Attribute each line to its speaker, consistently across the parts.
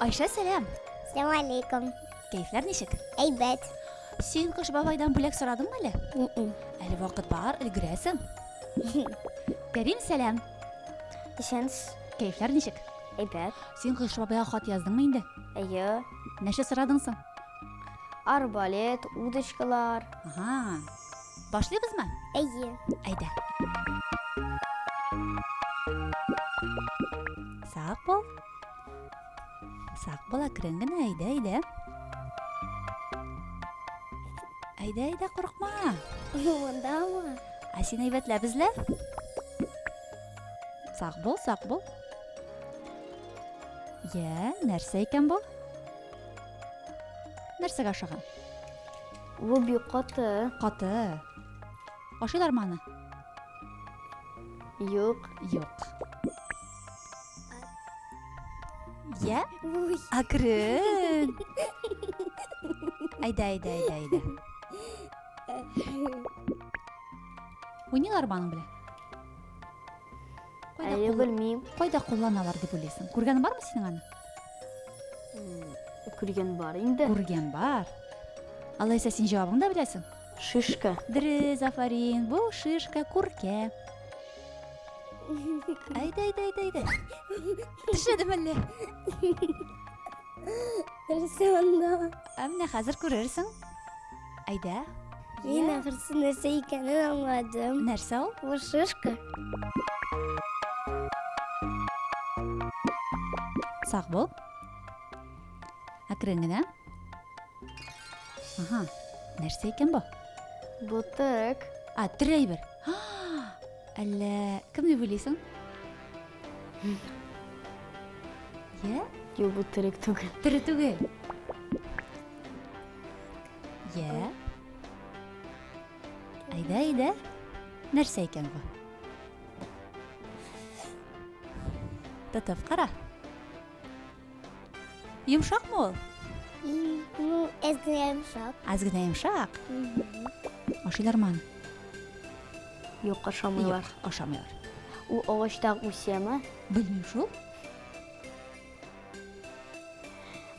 Speaker 1: Айша, сәлам.
Speaker 2: Сәлам алейкум.
Speaker 1: Кәефләр ничек?
Speaker 2: Әйбәт.
Speaker 1: Син Кыш бабайдан бүләк сорадыңмы әле? Әле вакыт бар, өлгерәсең. Кәрим, сәлам.
Speaker 2: Исәнсез.
Speaker 1: Кәефләр ничек?
Speaker 2: Әйбәт.
Speaker 1: Син Кыш бабайга хат яздыңмы инде?
Speaker 2: Әйе.
Speaker 1: Нәрсә сорадың соң?
Speaker 2: Арбалет, удочкалар.
Speaker 1: Ага. Башлыйбызмы?
Speaker 2: Әйе.
Speaker 1: Әйдә. Сак бул. Сак бул, әкрен генә, әйдә, әйдә. Әйдә, әйдә, курыкма.
Speaker 2: Мондамы?
Speaker 1: Ә син әйбәтләп эзлә. Сак бул, сак бул. Йә, нәрсә икән бу? Нәрсәгә ошаган?
Speaker 2: Бу бик каты.
Speaker 1: Каты. Ашыйлармы аны?
Speaker 2: Юк.
Speaker 1: Юк. Йә? Әкрен. Әйдә, әйдә, әйдә, әйдә. Уйныйлармы аның белән? Кайда
Speaker 2: Әле
Speaker 1: кулла-
Speaker 2: белмим.
Speaker 1: Кайда кулланалар дип уйлыйсың? Күргән бармы синең аны?
Speaker 2: Күргән бар инде.
Speaker 1: Күргән бар. Алайса син җавабын да беләсең.
Speaker 2: Шишка.
Speaker 1: Дөрес, афарин. Бу шишка, күркә. Әйдә, әйдә, әйдә, әйдә. Төшәдеме әллә?
Speaker 2: Нәрсә анда?
Speaker 1: Ә менә хәзер күрерсең. Әйдә.
Speaker 2: Мин ахырсы нәрсә икәнен аңладым.
Speaker 1: Нәрсә ул?
Speaker 2: Бу шишка.
Speaker 1: Сак бул. Әкрен генә. Ага. Нәрсә икән бу?
Speaker 2: Бу тек.
Speaker 1: А, тере әйбер. Әллә кем дип уйлыйсың? Йә?
Speaker 2: Юк, бу терек түгел.
Speaker 1: Тере түгел. Йә? Әйдә, әйдә. Нәрсә икән бу? Тотып кара. Йомшакмы ул?
Speaker 2: Ну, әз генә йомшак.
Speaker 1: Аз генә йомшак. Ашыйлармы аны?
Speaker 2: Юк, ашамыйлар.
Speaker 1: Юк, ашамыйлар.
Speaker 2: Ул агачта үсәме?
Speaker 1: Белмим шул.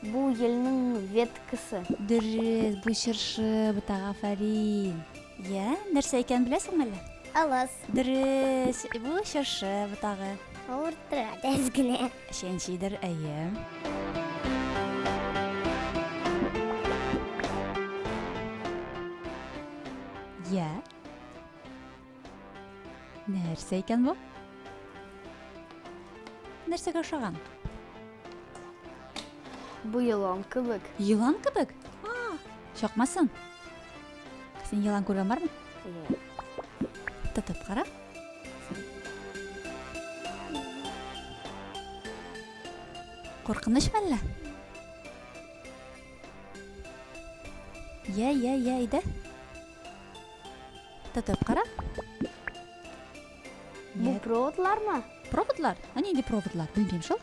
Speaker 2: Бу елның веткасы.
Speaker 1: Дөрес, бу чыршы ботагы, афәрин. Йә, нәрсә икәнен беләсеңме әллә?
Speaker 2: Алас.
Speaker 1: Дөрес, бу чыршы ботагы.
Speaker 2: Авырттыра әз генә.
Speaker 1: Чәнчидер, әйе. Йә. Нәрсә икән бу? Нәрсәгә ошаган?
Speaker 2: Бу елан кебек.
Speaker 1: Елан кебек? Чакмасын. Син елан күргән бармы?
Speaker 2: Иә.
Speaker 1: Тотып кара. Куркыныч мәллә? Йә, йә, йә, әйдә. Тотып кара.
Speaker 2: Бу проводлармы?
Speaker 1: Проводлар? А нинди проводлар? Белмим шул.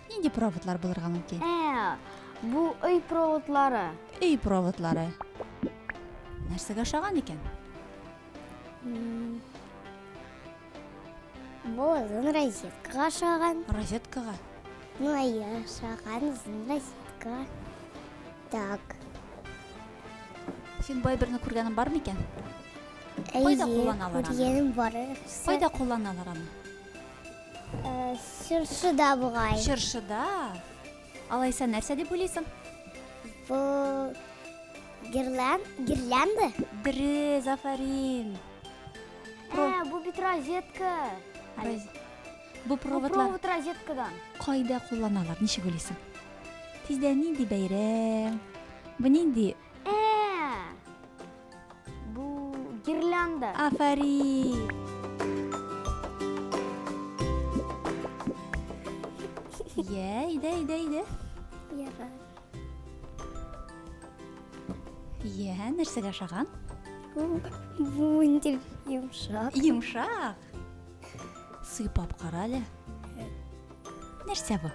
Speaker 1: Нинди проводлар булырга мөмкин?
Speaker 2: Ә, бу өй проводлары.
Speaker 1: Өй проводлары. Нәрсәгә ошаган икән?
Speaker 2: Бу озын розеткага ошаган.
Speaker 1: Розеткага?
Speaker 2: Ну, әйе, ошаган озын розеткага. Так.
Speaker 1: Син бу әйберне күргәнең бар микән? Кайда кулланалар аны?
Speaker 2: Күргәнем бар.
Speaker 1: Кайда кулланалар аны?
Speaker 2: Э, чыршыда бугай.
Speaker 1: Чыршыда? Алайса нәрсә дип уйлыйсың?
Speaker 2: Бу гирлан, гирлянда?
Speaker 1: Дөрес, афәрин.
Speaker 2: Ә, бу бит розетка.
Speaker 1: Роз... Бу проводлар.
Speaker 2: Бу провод розеткадан.
Speaker 1: Кайда кулланалар, ничек уйлыйсың? Тиздән нинди бәйрәм? Бу нинди?
Speaker 2: Ә! Бу гирлянда.
Speaker 1: Афәрин! Йә, әйдә, әйдә, әйдә.
Speaker 2: Ярар.
Speaker 1: Йә, нәрсәгә ошаган?
Speaker 2: Бу инде йомшак.
Speaker 1: Йомшак. Сыйпап кара әле. Нәрсә бу?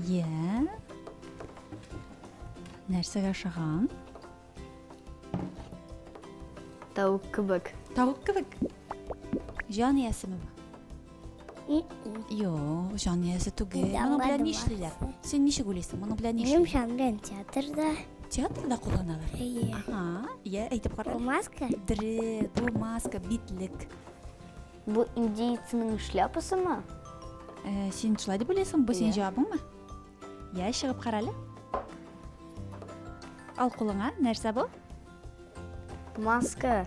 Speaker 1: Йә. Нәрсәгә ошаган?
Speaker 2: Тавык кебек.
Speaker 1: Тавык кебек. Җан иясеме бу? Юк, җан иясе түгел. Моның белән нишлиләр? Син ничек уйлыйсың, моның белән нишлиләр?
Speaker 2: Минемчә, аның белән театрда.
Speaker 1: Театрда кулланалар?
Speaker 2: Әйе.
Speaker 1: Ага, я, әйтеп кара.
Speaker 2: Бу маска?
Speaker 1: Дөрес, бу маска, битлек.
Speaker 3: Бу индейцның шляпасымы?
Speaker 1: Э, син шулай дип уйлыйсың, бу синең җавабыңмы? Я, чыгып кара әле. Ал кулыңа, нәрсә бу?
Speaker 3: Маска.